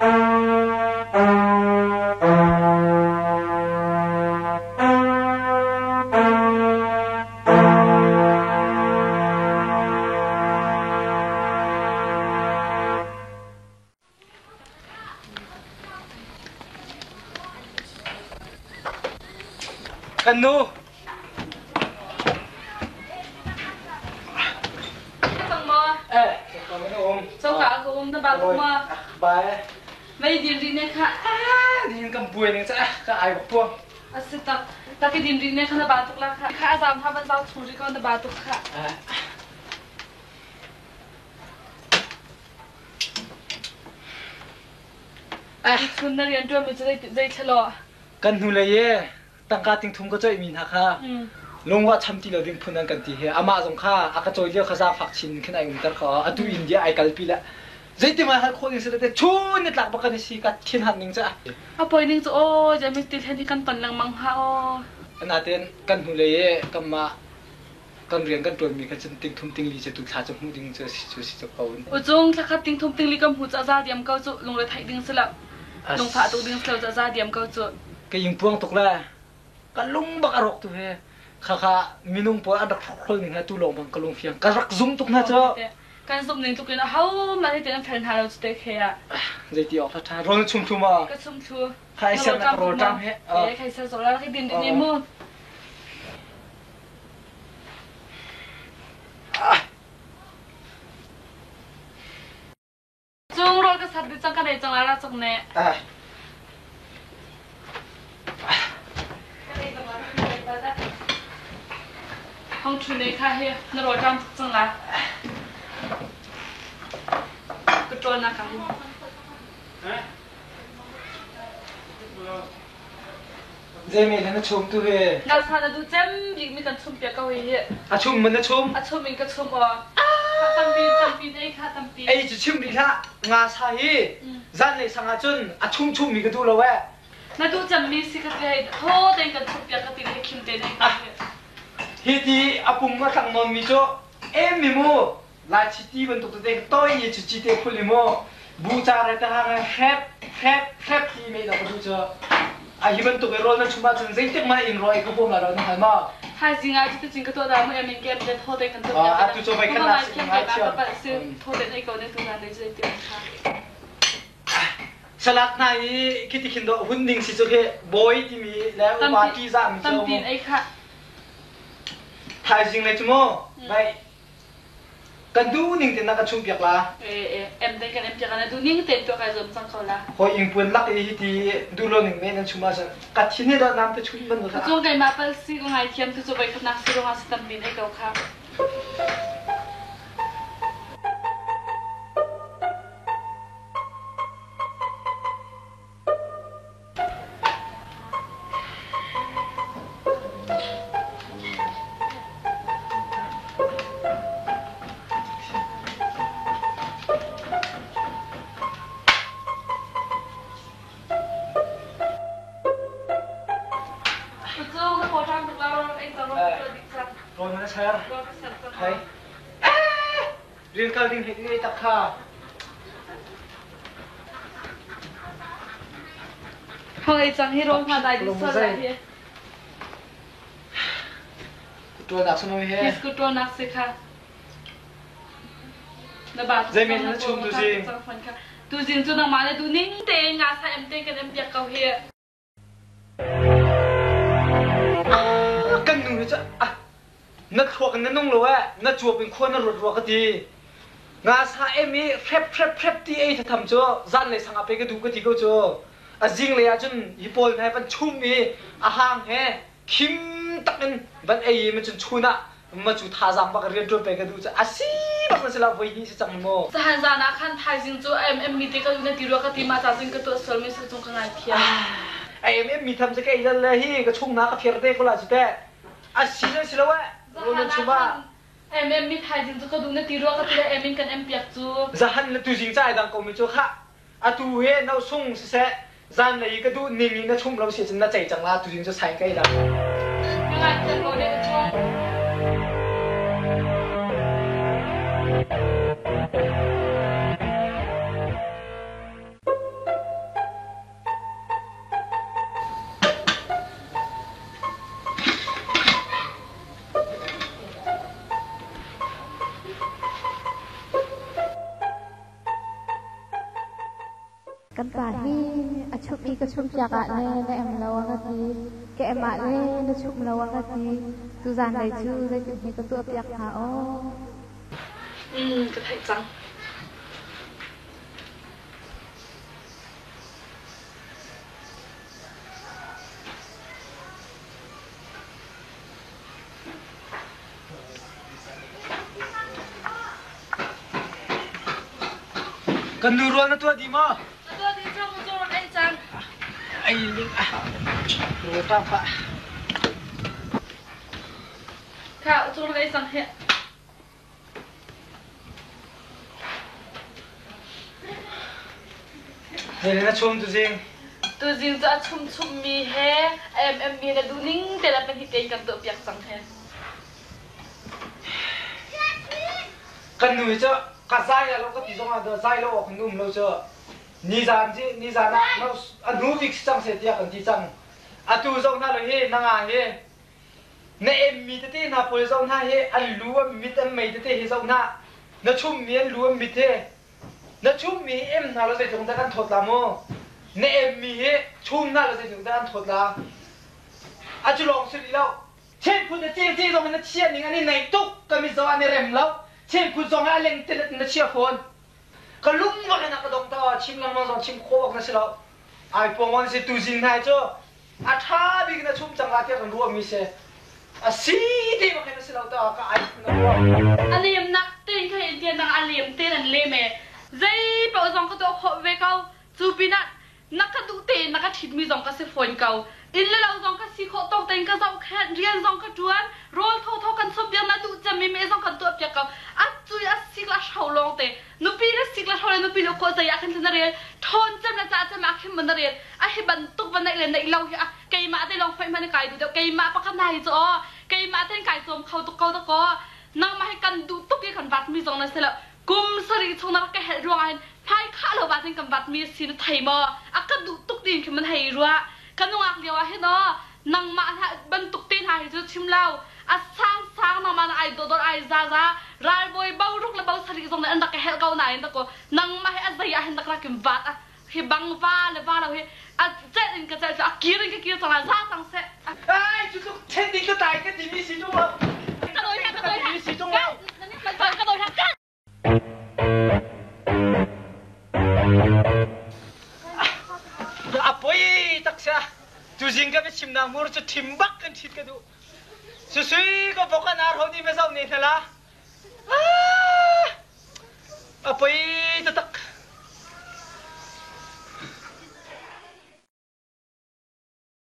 Kan nu. Cang maw? Eh, ka um. Coka ka um na ba tuk maw? Ba. Mei din ri ne kha. Ah, din kan buai ning ca ka ai bak tuang. Asi tak. Tak din ri ne kha na ba tuk la kha. Kha azam ha ban zau chung ri ko na ba tuk kha. Chun na rian ṭuanmi cu zei thalo? Kan hnulei i tangka tingthum ka coihmi hna kha lungruah cham ti lo ding phun an kan ti hi amah zong kha a ka cawi lio kha zaangfak chin khin ai umter kho atu India ai kalpi le zeitim ai hal khawh ding si te chun ni tlak bak kan si ka thin han ning ca A poi ning cu aw jami til hen hi kan ton lengmang ha aw. Natin kan hnulei i kanmah kan rian kan ṭuanmi kha cun tingthum tingli cu tu thla cu hmuh ding cu si cu si cu ko. Ucung thlakhat tingthum tingli kan hmu cu a za diam ko cu lungre theih ding si lo. Lungfah tuk ding si lo cu a za diam ko cu. Ka ing puang tuk le ka lung bak a rawk tu he khakha minung pawl an rak hrokhrol ning he tu lawng bang ka lung fiang ka rak zum tuk hna cu. Kan zumh ning tuk in aho mah hi an fel hna lo cu te khe ah. Zeiti awk tha tha rawl chum thlu ma? Ka chum thlu. Khai ser na rawl ṭam he. Eh khai ser zong la rak din din mu. Cung rawl ka sat dih cang ka nei cang la cang ne. Hong thu ne kha hi na rawl ṭam tuk cang la. Ka ṭawl na ka hin. Zeimi na chum tu hi? Ngalsa na duh cem bik mi kan chum piak ko hi. A chum man na chum? A chum in ka chum aw. Tampi tampi nei kha tampi. Ei cu chim rih hlah. Nga sa hi zan lei sang ah cun a chum chum mi ka duh lo eh. Na duh cem mi si ka ti hei thaw tein kan chum piak ka ti le khim te nei ka hi. Hi ti a pum a tlang nawn mi cu em mi mu Lai chiti bantuk tete toi i cu cite phul i mu bu ca re te hang hrep hrep hrep ti me da ka du cu a hi bantuk i rawl na chum ahcun zeitik mah in rawl ei ka huam la lo na hngal ma Thaizing ah cuti cin ka tuah da mu em in kem te tho te kan tuah atu cu vai khan na si ngai thiam si tho te ei ko ne tu zan dei zei ti kha Salak hna i khiti khin do hun ding si cu khi bawi timi le upa ti za mi cu tampi ei kha Thaizing le cu mu vai Kan duh ning tein na ka chumpiak la. Em te kan em piak na duh ning tein tuah kai zuam cang ko la. Hoi ingpuan lak i hiti duh lo ning men an chum ahcun ka thin he dah nam te chum ban kha. Cu keimah pal si ka ngai thiam tu cu voi khatnak si ruangah si tam min ei ko kha. Rian kal ding hei tak kha. Hoi cang hi rom hna dai ding sual lai hi. Tualnak sum he. His ku tualnak si kha. Na ba Zei men na chum tu zing. Tu zing cu nangmah le du ning te nga sa em te kan em piak ko hi. Kan nu hi cu na thluak in na nung lo eh na cuap in khua na ruat rua ka ti. Nga sa em i hrep hrep hrep ti ei thatham cu zanlei sang ah pe ka duh ka ti ko cu. A zinglei ah cun hi pawl hna van chum i a hang he khim tak in van ei i macun chun ah ma cu thazaang bak rian ṭuan pe ka duh cu a si bak na si la voi hnih si cang mu. Zahan zan ah khan thaizing cu MM mi te ka na ti rua ka ti ma ca zing ka tuah sual mi su cung ka ngai thiam. MM mi tham cu ka ei dal le hi ka chung na ka phiar te ko la cu teh. A si le si lo eh. Zahan ah khan MM mi thaizing cu ka duh na ti rua ka ti le M in kan M piak cu. Zahan le tuzing ca ai dang ko mi cu khah atu he no sung siseh zanlei i ka duh ning in na chum lo si cun na cei cang la tuzing cu sain ka ei la. Ka ngaithiam ko ne ka chung. Kan pa hi a chumh i ka chumhpiak ah le na em lo a ka ti, ka em ah le na chumh lo a ka ti. Tuzan lei cu zeitin hme ka tuahpiak hnga aw. Ka theih cang. Kan nu rual na tuah dih maw? Na tuah dih cang, zu rak ei cang. Ei ning ah. Rual pa pa. Kha, zu rak ei cang hih. Zei na chum tuzing? Tuzing cu a chum chummi he a MM na duh ning te la pahnih tein kan tuahpiak cang he. Kan nu hi cu ka zai la lo ka ti zong ah zai lo awk in um lo cu. Nizan ci nizan ah a hnu bik si cang se tiah kan ti cang. Atu zoh hna lo hi nanga hi Na emmi tete hna pawl zoh hna hi an lu an mit an mei tete hi zoh hna. Na chummi an lu an mit hi na chummi hi em hna law zeitluk dah kan thawt la mu. Na emmi hi chum hna law zeitluk dah an thawt la. A cu lawng si rih lo. Chenphut na cengce zong in na chia ning an i nei tuk ka mit zong an i rem lo. Chenphut zong ah a leng telet in na chia fawn. Ka lung bak in a ka dong ta chim lengmang zong chim khawh awk na si lo. Ai puang on si tuzing hna cu a ṭha bik in a chum cang la tiah kan ruahmi si. A si te bak hin a si lo ta ka ai na ruah. A lemnak tein kha in tiang a lem te nan lem e. Zei paoh zong ka tuah khawh ve ko. Cu pinah na ka duh tein na ka ṭhitmi zong ka si fawn ko. Inn le lo zong ka si khawh tawk tein ka zohkhenh, rian zong ka ṭuan, rawl thawthaw kan sawmpiak na duh cemmi meh zong kan tuahpiak ko. A cui a sik la hro lawng te. Nupi le sik le hro le nupi le khua zei ah khin na rel. Ṭhawn cem le cah cem ah khin ma na rel. A hi bantuk va neih le neih lo hi a keimah te lawng hmanh hmanh kai duh deuh. Keimah pakhat hna hi cu aw keimah ten kai cawm kho tuk ko dakaw. Nangmah hi kan duh tuk i kan vatmi zong na si lo. Kum sarih chung na rak ka helh ruangah hin hmai khah lo va tin kan vatmi a si na thei maw? A ka duh tuk tiin khin man hei ruah. Ka nungak lio ah hin aw nangmah hna bantuk te hna hi cu chim lo. A sang sang nangmah na ai dawhdawt ai zaza ralbawi bo ruk le bo sarih zong nih an rak ka helh ko nain dakaw nangmah hi a zei ah hin rak rak in vat a hi bang va le va lo hi a celh in ka celh cu a kir in ka kir cang la za cang seh. Ai cu tluk then ding ka tai ka timi si tung lo. Ka dawi hlah ka dawi hlah. Si tung lo. Ka dawi hlah. A poi tak sia. Tuzing ka biachim nak mur cu thim bak kan thit ka duh. Susui ka vok an ar ho ni me zau ne hna la. A poi.